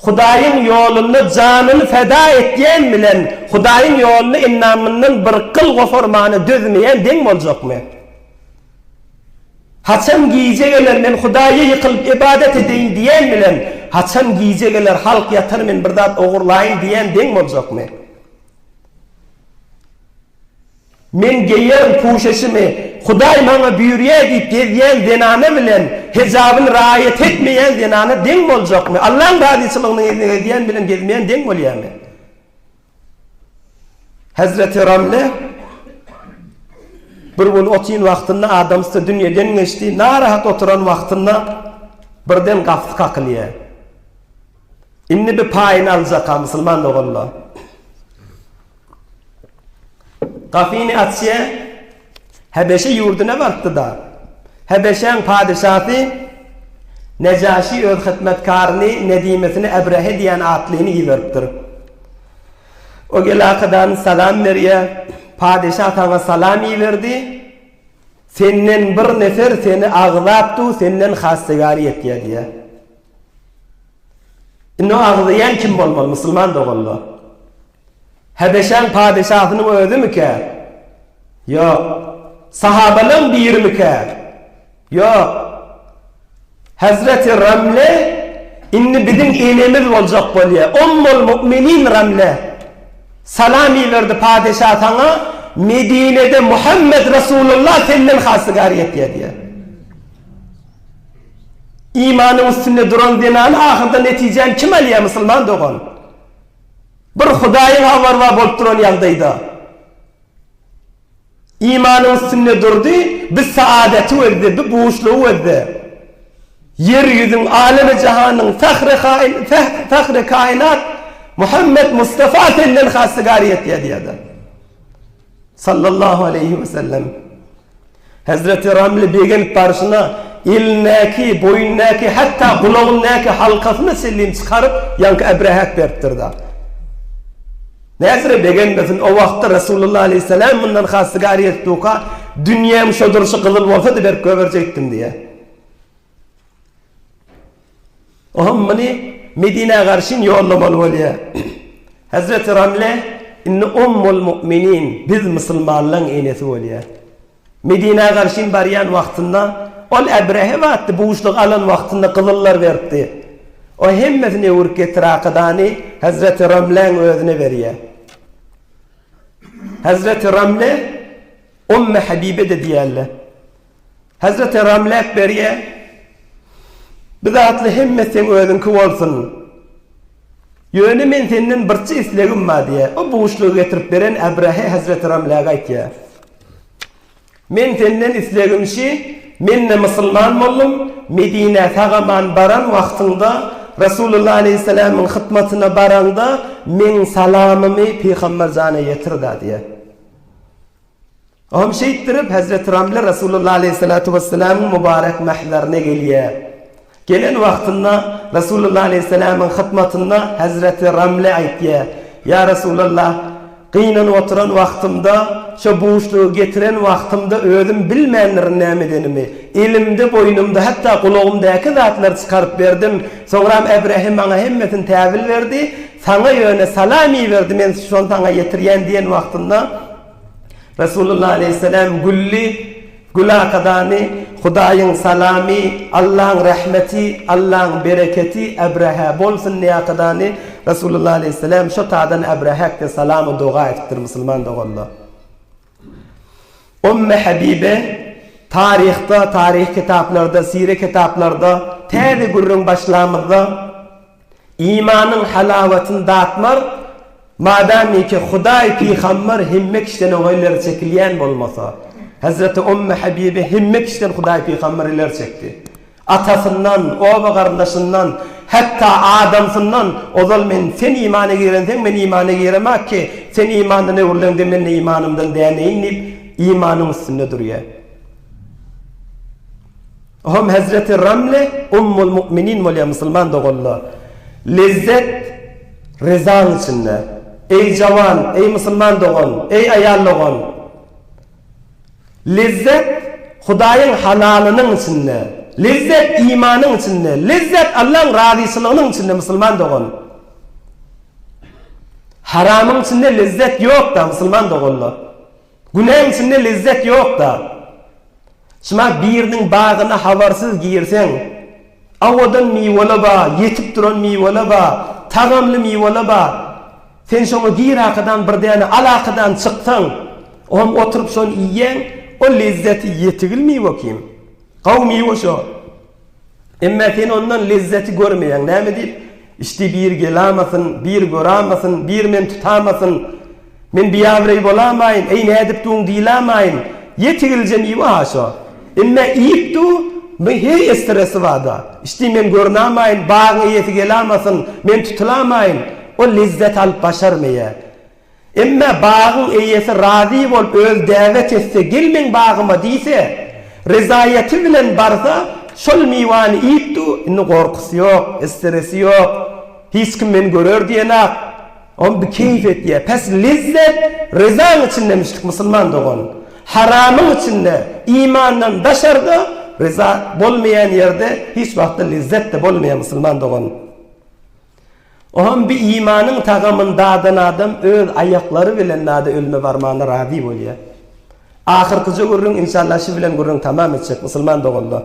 S2: Hudaýyň ýolunda janyny feda etýän bilen Hudaýyň ýolunda endamyndan bir gyl goparmana dözmeýän deň boljakmy? Haçan gije geler men Hudaýa ýykylyp ybadat edeýin diýen bilen haçan gije geler halk ýatar men bir zat ogurlaýyn diýen deň boljakmy? Men geýerin puşeşimi, Hudaý maňa buýurýar diýip gezýän zenana bilen hijabyny raýat etmeýän zenana deň boljakmy? Allaň razyçylygyny gezýän bilen gezmeýän deň bolýarmy? Hezreti Ramle bir gün otyn wagtynda adamsy dünýeden geçdi, narahat oturan wagtynda. Birden gapysy kakylýar. Indi bir paýyny aljak-a musulman doganlar. Gapyny açýar. Hebeşe ýurduna barypdy-da. Hebeşäň padyşasy Nejaşy öz hyzmatkaryny, nedimesini Ebrehe diýen atlyny iberipdir. O gelakadan salam berýär. Padyşa saňa salam iberdi. Senden bir nefer seni agzap dur, senden hastegary ýetýär diýýär. Indi o agzaýan kim bolmaly, musulman doganlar? Hebeşäň padyşasynyň özümikä? Ýok. Sahabalaň birimikä? Ýok. Hezreti Ramle indi biziň enemiz boljak bolýar. Ummul mu'minin Ramle. Salam iberdi padeşa saňa, Medinede Muhammed Resulullah senden hasygar ýetýär diýýär. Imanyň üstünde duran zenan ahyrda netijäni kim alýar musulman dogan? Bir Hudaýyň habary bar bolup duran ýagdaýda. Imanyň üstünde durdy, bi saadeti gözde, bi buşlugy gözde. Ýer ýüzüň, alemi jahanyň fahry kainat Muhammet Mustafa senden hastygar ýetýär diýýärdi. Sallallahu aleýhi we sellem. Hezreti Ramly begenip barşyna elindäki, boýundaky, hatda gulagyndaky halkasyna çenlim çykaryp, ýaňky Ebrehä beripdir-da. Näzire begenmesin, o wagtda Resulullah aleýhissalam mundan hastygar ýetduka, dünýäň şo durşy gyzyl bolsady berip goýberjekdim diýýär. Ohm muny Medinä garşyn ýollamaly bolýar. Hezreti Ramle indi Ummul Mu'minin, biz musulmanlaň enesi bolýar. Medinä garşyn barýan wagtynda ol Ebrehe batdy, buşluk alan wagtynda gyzyllar beripdi. O hemmesini öwürip getir akydany Hezreti Ramläň özüne berýär. Hezreti Ramle Umme Habibe-de diýerler. Hezreti Ramläk berýär. Bu zatly hemme seň özüňki bolsun. Ýöne men senden birçe islegim bar diýýär. O buşlugy getirip beren Ebrehe Hezreti Ramläge aýtýar. Men senden islegim şi, men-de musulman boldum, Medinä sag-aman baran wagtyňda, Resulullah aleýhissalamyň hytmatyna baraňda, meň salamymy Pygamber jana ýetir-da diýýär. Oňam şeýtdirip, Hezreti Ramle Resulullah aleýhissalatu wessalamyň mübarek mähzerine gelýär. Gelen wagtynda Resulullah aleýhissalamyň hyzmatynda Hezreti Ramle aýtýar, Ýa Resulallah, gynanyp oturan wagtymda, şo buşlugy getiren wagtymda özüm bilmändirin näme edenimi. Elimde, boýnumda, hatda gulagymdaky zatlary çykaryp berdim. Soňram Ebrehe maňa hemmesini täwil berdi. Saňa ýöne salam iberdi, men şony saňa ýetirýän diýen wagtynda, Resulullah aleýhissalam güldi, gül akadany, Hudaýyň salamy, Allaň rehmeti, Allaň bereketi Ebrehä bolsun diýakadany, Resulullah aleýhissalam şo tadan Ebrehäkde salamy doga edipdir musulman doganlar. Umme Habibe taryhda, taryh kitaplarda, sire kitaplarda täze gürrüň başlamyzda, Imanyň halawatyny datmar, madamiki Hudaý pygamber hemme kişiden oňa ileri çekilýän bolmasa. Hezreti Umme Habibe hemme kişiden Hudaý pygamber ileri çekdi. Atasyndan, oba garyndaşyndan, hatda adamsyndan ozal men sen imana girenseň men imana giremak ki, sen imandan öwrüleňde men-de imanymdan däneýin diýip imanyň üstünde durýar. Ohm Hezreti Ramle Ummul Mu'minin bolýar musulman doganlar. Lezzet ryzaň içinde. Eý jawan, eý musulman dogan, eý aýal dogan. Lezzet Hudaýyň halalynyň içinde. Lezzet imanyň içinde. Lezzet Allaň razyçylygynyň içinde musulman dogan. Haramyň içinde lezzet ýok-da musulman doganlar. Günäň içinde lezzet ýok-da. Şuma biriniň bagyna habarsyz girseň, owadan miwele ba, ýetip duran miwele ba, tagamly miwele ba. Sen şoňa gir akadan bir däne al akadan çyksaň, oňam oturyp şony iýýäň, o lezzeti ýetigil miwe kim? Gowy miwe şo. Emma sen ondan lezzeti görmeýäň. Näme diýip? Içdi bir gelamasyn, bir göramasyn, bir men tutamasyn. Men biabraý bolamaýyn, eý nädip duň diýlamaýyn. Ýetigilje miwe-ha şo. Emma iýip du. bi heý estresi bada. Içdi men görünamaýyn, bagyň eýesi gelamasyn, men tutulamaýyn. O lezzet alyp başarmaýa. Emme bagyň eýesi razy bolup öz däwet etse gel meň bagyma diýse, rezaýaty bilen barsa, şol miwany iýip du, indi gorkusy ýok, estresi ýok, hiç kim meni görer diýenak. Ol bi keýp etýär. Pes lezzet rezaň içindemişdik musulman dogan. Haramyň içinde, imandan daşarda reza bolmaýan ýerde hiç wagtda lezzet-de bolmaýar musulman dogan. Oňam bi imanyň tagamyny dadan adam öz aýaklary bilen nada ölüme barmana razy bolýar. Ahyrkyja gürrüň inşallah şi bilen gürrüň tamam etjek musulman doganlar.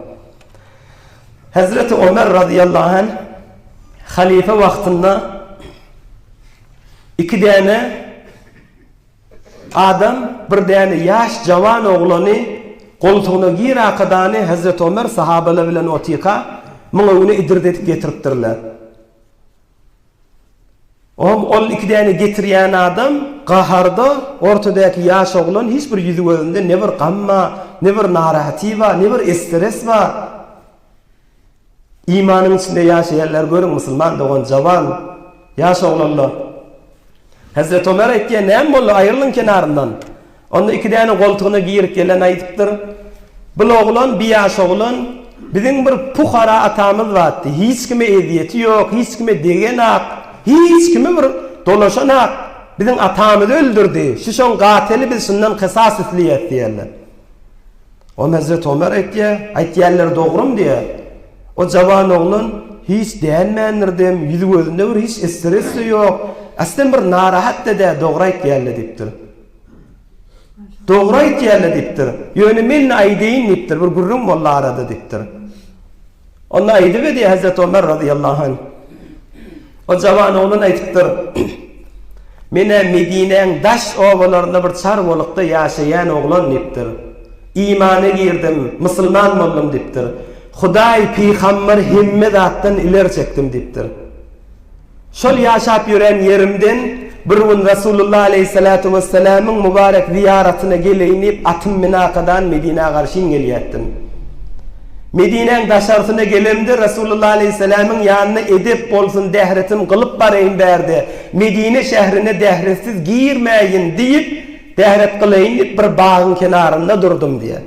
S2: Hezreti Omer razyýallahu anh halyfa wagtynda iki däne adam bir däne ýaş jawan oglany goltugyna gir akadany Hezreti Omer sahabalar bilen otyka muň öňüne idirdedip getiripdirler. Oňam ol iki däne getirýän adam gaharda ortadaky ýaş oglan hiç bir ýüzi gözünde ne bir gam bar, ne bir narahaty bar, ne bir estres bar. Imanyň içinde ýaşaýanlar görüň musulman dogan jawan ýaş oglanlar. Hezreti Ömer aýtýar, näme boldy, aýrylyň kenaryndan. Onda iki däne goltugyna girip gelen aýdypdyr, Bil oglan, bi ýaş oglan, biziň bir pukara atamyz bardy, hiç kime ezýeti ýok, hiç kime degenak, hiç kimi bir dolaşanak, biziň atamyzy öldürdi, şu şoň gateli biz şundan kysas isleýäs diýerler. Onda Hezreti Ömer aýtýar, Aýtýanlary dogrumy diýýär. O jawan oglan hiç dänmändir dem, ýüzi-gözünde bir hiç estres-de ýok, aslem bir narahat-da däl, dogry aýtýarlar diýipdir. Dogry aýtýarlar diýipdir. Ýöne men-de aýdaýyn diýipdir, bir gürrüň boldy arada diýipdir. Onda aýdyp edýär Hezreti Ömer razyýallahu anh. O jawan oglan aýdypdyr, Men-ä Medinäň daş obalarynda bir çarwalykda ýaşaýan oglan diýipdir. Imana girdim, musulman boldum diýipdir. Hudaý, pygamber hemme zatdan ileri çekdim diýipdir. Şol ýaşap ýören ýerimden bir gün Resulullah aleýhissalatu wessalamyň mübarek zyýaratyna geleýin diýip atym minakadan Medinä garşyn gelýärdim. Medinäň daşarsyna gelemde Resulullah aleýhissalamyň ýanyna edep bolsun dähretim gylyp baraýyn bärde Medine şährine dähretsiz girmäýin diýip dähret gylaýyn diýip bir bagyň kenarynda durdum diýýär.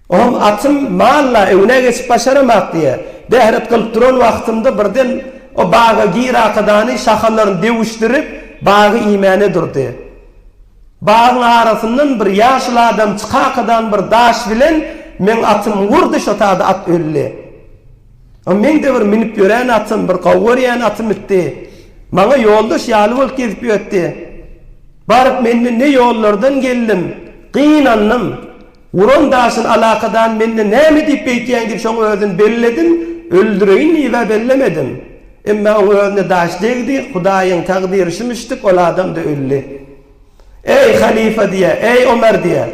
S2: Oňam atym malla öňüne geçip başaramak diýýär. Dähret gylyp duran wagtymda birden o baga girakadany şahalaryny döwüşdirip bagy iýmäne durdy. Bagyň arasyndan bir ýaşyl adam çykakadan bir daş bilen meň atym urdy şo tada at öldi. O meň-de bir münüp ýören atym, bir gowy görýän atym itdi. Maňa ýoldaş ýaly bolup gezip ýötdi. Baryp menden ne ýollardan geldim, gynandym. Uran daşyny alakadan menden näme diýip beýtýäň diýip şoň özüni belledim, öldüreýin diýib-ä bellemedim. Emma oň özüne daş degdi, Hudaýyň takdyry şümüşdik, ol adam-da öldi. Eý, halyfa diýýär, eý, Omar diýýär,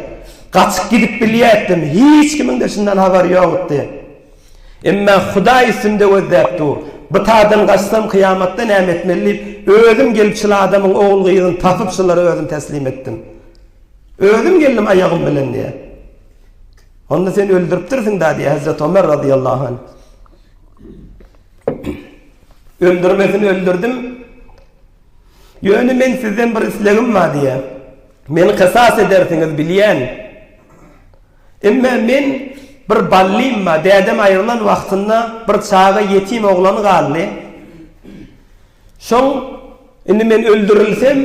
S2: gaçyp gidip bilýärdim, hiç kimiň-de şundan habary ýokdy. Emma Hudaý üstümde gözläp dur. Bu tadan gaçsam kyýamatda näme etmeli diýip, özüm gelip şul adamyň ogul-gyzyny tapyp şulara özüm teslim etdim. Özüm geldim aýagym bilen diýýär. Onda sen öldüripdirsiň-dä diýýär Hezreti Ömer razyýallahu anh. Öldürmesini öldürdim. Ýöne men sizden bir islegim bar diýýär. Meni kysas edersiňiz bilýän. Emma men bir ballym bar, dädem aýrylan wagtynda bir çaga ýetim oglan galdy. Şoň indi men öldürilsem,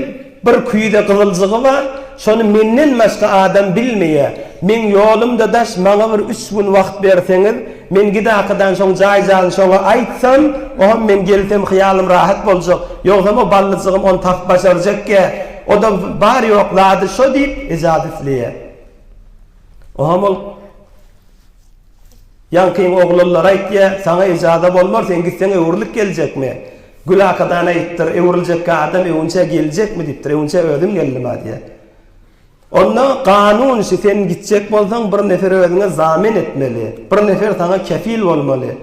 S2: bir küýze gyzyljygy bar, şony menden başga adam bilmeýär. Meň ýolum-da daş, maňa bir üç gün wagt berseňiz, men gidakydan şoň jaý-jaýyny şoňa aýtsam, oňam men gelsem hyýalym rahat boljak. Ýogsam o ballyjygym ony tapyp başarjakýa. O-da bar-ýok zady şo diýip, ejaz isleýär. Oňam ol. Ýaňkyň oglanlary aýtýa, saňa ejaza bolmar, sen gitseň öwrülip geljekmi? Gül akadan aýypdyr, öwrüljekkä adam öwünçä geljekmi diýipdir, öwünçä özüm geldim-a diýýä. Onda kanun şi, sen gitjek bolsaň bir nefer özüňe zamen etmeli, bir nefer saňa kefil bolmaly.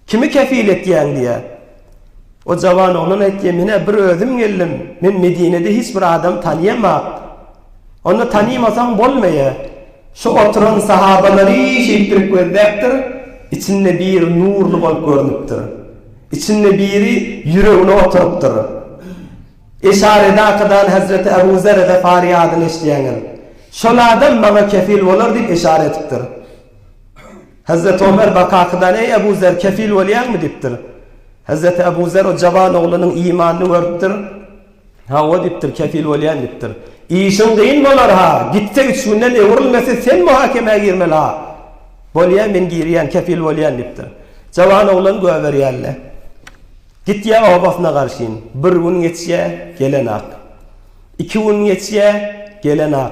S2: Kimi kefil etýäň diýýä. O jawan oglan aýtýa, men-ä bir özüm geldim, men Medinede hiç bir adam tanyýamak. Onda tanymasaň bolmaýa. Şu oturan sahabalary şeýtdirip gözläpdir, içinde biri nurly bolup görnüpdir. Içinde biri ýüregine oturypdyr. Eşarede akadan Hezreti Ebu Zer Gafary adyny eşidýäňiz. Şol adam maňa kefil bolar diýip eşare edipdir. Hezreti Omer bakakydan Eý Ebu Zer kefil bolýaňmy diýipdir. Hezreti Ebu Zer o jawan oglanyň imanyny görüpdir. Hawa diýipdir, kefil bolýan diýipdir. Işiň gyn bolar-ha, gitse üç günden öwrülmese sen muhakemä girmeli-ha. Bolýa, men girýän, kefil bolýan diýipdir. Jawan oglan göberýär-le. Gitýär obasyna garşyn. Bir gün geçýär, gelenak. Iki gün geçýär, gelenak.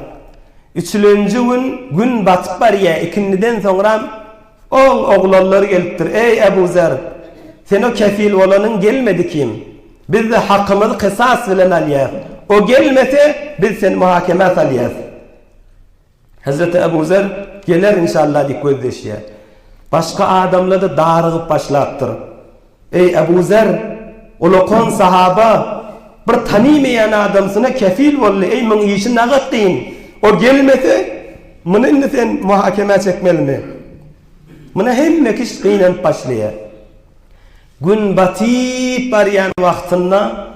S2: Üçülenji gün, gün batyp barýar, ikindiden soňram Oň oglanlary gelipdir, Eý, Ebu Zer! Sen o kefil bolanyň gelmedi kim? Biz-de hakymyzy kysas bilen alýas. O gelmese, biz seni muhakemä salýas. Hezreti Ebu Zer, Geler inşallah diýip gözleşýär. Başga adamlar-da darygyp başlapdyr. Eý, Ebu Zer! Ulakan sahaba bir tanymaýan adamsyna kefil boldy, eý, muň işi nagat kyn. O gelmese, muny indi sen muhakemä çekmelimi? Muna hemme kişi gynanyp başlaýar. Gün batyp barýan wagtynda,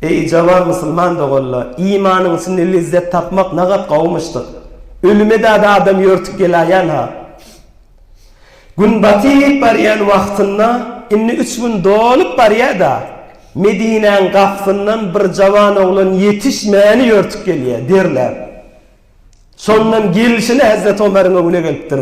S2: Eý, jawan musulman doganlar, imanyň içinde lezzet tapmak nagat gowumyşdyr. Ölüme-de adam ýörtüp gelaýan-ha. Gün batyp barýan wagtynda, indi üç gün dolup barýar-da, Medinäň gapysyndan bir jawan oglan ýetişmäni ýörtüp gelýär, derläp. Şondan gelşine Hezreti Omaryň öňüne gelipdir.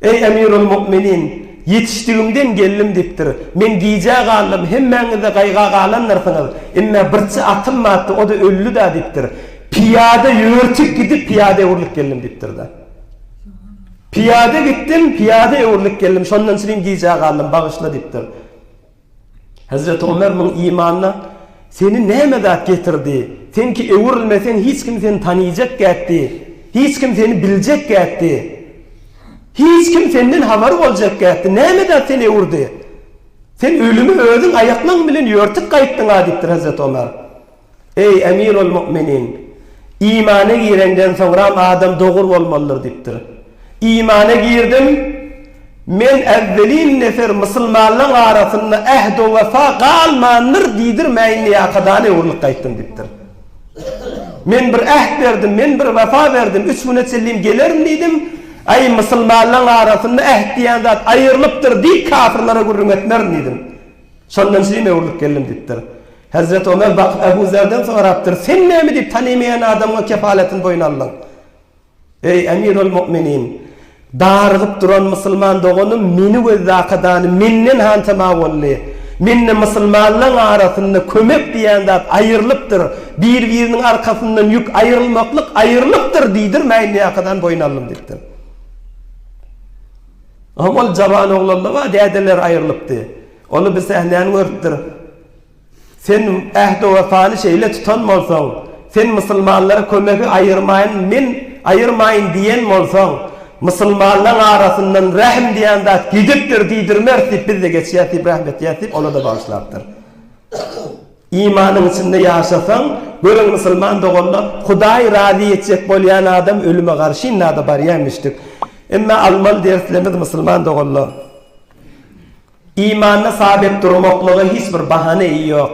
S2: Eý, Emirul Mu'minin, ýetişdigimden geldim diýipdir. Men gijä galdym, hemmäňiz-de gaýga galandyrsyňyz. Emme birçe atym bardy, o-da öldi-dä diýipdir. Pyýada ýörtüp gidip, pyýada öwrülip geldim diýipdir-de. Pyýada gitdim, pyýada öwrülip geldim, şondan çynym gijä galdym, bagyşla diýipdir. Hezreti Omer muň imanyna, Seni näme zat getirdi? Sen ki öwrülmeseň hiç kim seni tanyjak gätdi. Hiç kim seni biljek gätdi. Hiç kim senden habary boljak gätdi. Näme zat seni öwürdi? Sen ölümi özüň aýaklaň bilen ýörtüp gaýtdyň-a diýipdir Hezreti Omer. Eý, Emirul Mu'minin! Imana gireňden soňram adam dogur bolmalydyr diýipdir. Imana girdim, men äwwelin nefer musulmanlaň arasynda ähd-u-wefa galmandyr diýdirmäýin ýakadan öwrülip gaýtdym diýipdir. Men bir äht berdim, men bir wefa berdim, üç güne çenlim gelerin diýdim, aý, musulmanlaň arasynda äht diýen zat aýrylypdyr diýip kafyrlara gürrüň etmerin diýdim. Şondan şeýle öwrülip geldim diýipdir. Hezreti Omer bakyp Ebu Zerden sorapdyr, Sen näme diýip tanymaýan adamyňa kefaletini boýun aldyň? Eý, Emirul Mu'minin! Darygyp duran musulman doganym meni gözdakadany menden hantama boldy. Mende musulmanlaň arasynda kömek diýen zat aýrylypdyr, bir-biriniň arkasyndan ýük aýrylmaklyk aýrylypdyr diýdirmäýin ýakadan boýun aldym diýipdir. Hom ol jawan oglanla bar dädeleri aýrylypdy. Ony bir sähnäni görüpdir. Sen ähdi-wepany şeýle tutan bolsaň, sen musulmanlara kömegi aýyrmaýyn men aýyrmaýyn diýen bolsaň, musulmanlaň arasyndan rähm diýen zat gidipdir diýdirmeris diýip biz-de geçýäs diýip rähm etýäs diýip ola-da bagyşlapdyr. Imanyň içinde ýaşasaň, görüň musulman doganlar, Hudaý razy etjek bolýan adam ölüme garşy nada barýan müşdik. Emma almaly derslerimiz musulman doganlar. Imanda sabit durmaklyga hiç bir bahana ýok.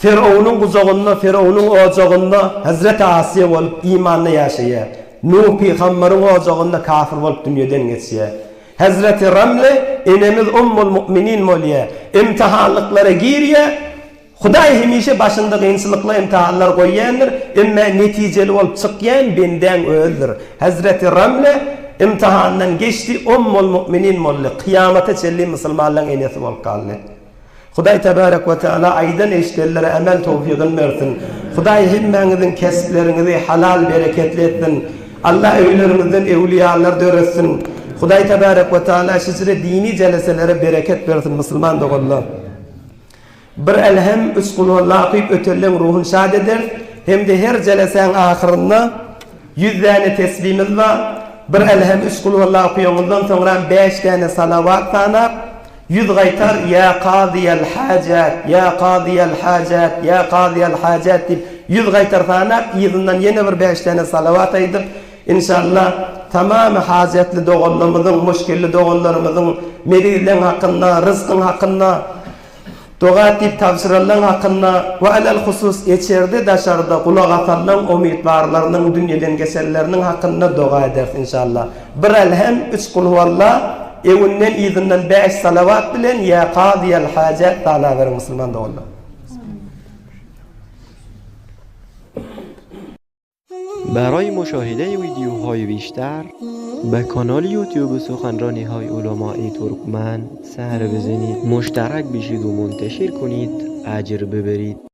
S2: Ferownyň gujagynda, Ferownyň ojagynda Hezreti Asiýa bolup imanda ýaşaýar. Nuh pygambaryň ojagynda kafir bolup dünýeden geçýär. Hezreti Ramle enemiz Ummul Mu'minin bolýar. Imtihanlyklara girýär. Hudaý hemişe başynda gynçylykly imtihanlar goýýandyr, emme netijeli bolup çykýan bendäň özüdir. Hezreti Ramle imtihandan geçdi, Ummul Mu'minin boldy, kyýamata çenli musulmanlaryň enesi bolup galdy. Hudaý tebarek we teala aýdan eşidenlere emel towfygyn bersin. Hudaý hemmäňiziň kespleriňizi halal bereketli etsin. Allah öýleriňizden öwliýalar döretsin. Hudaý tebarek we teala şijre dini jeleselere bereket bersin musulman doganlar. Bir Elhem, üç Kulhualla okyp ötenleň ruhun şad ederis. Hem-de her jelesäň ahyrynda ýüz däne tesbimiz bar. Bir Elhem, üç Kulhualla okaýaňyzdan soňram bäş däne salawat sanap, ýüz gaýtar Ýa kazyýal hajat, ýa kazyýal hajat, ýa kazyýal hajat diýip ýüz gaýtar sanap, yzyndan ýene bir bäş däne salawat aýdyp, Inşallah, tamamy hajatly doganlarymyzyň, muşkilli doganlarymyzyň, merizleň hakynda, ryzkyň hakynda, doga et diýip tabşyranlaň hakynda we alel-husus içerde, daşarda gulak asanlaň umytwarlarynyň dünýeden geçenleriniň hakynda doga ederis inşallah. Bir Elhem, üç Kulhualla, öňünden yzyndan bäş salawat bilen Ýa Kazyýal Hajat sanaberiň musulman doganlar.
S3: برای مشاهده ویدیوهای بیشتر به کانال یوتیوب سخنرانی های علمای ترکمن سر بزنید مشترک بشید و منتشر کنید اجر ببرید.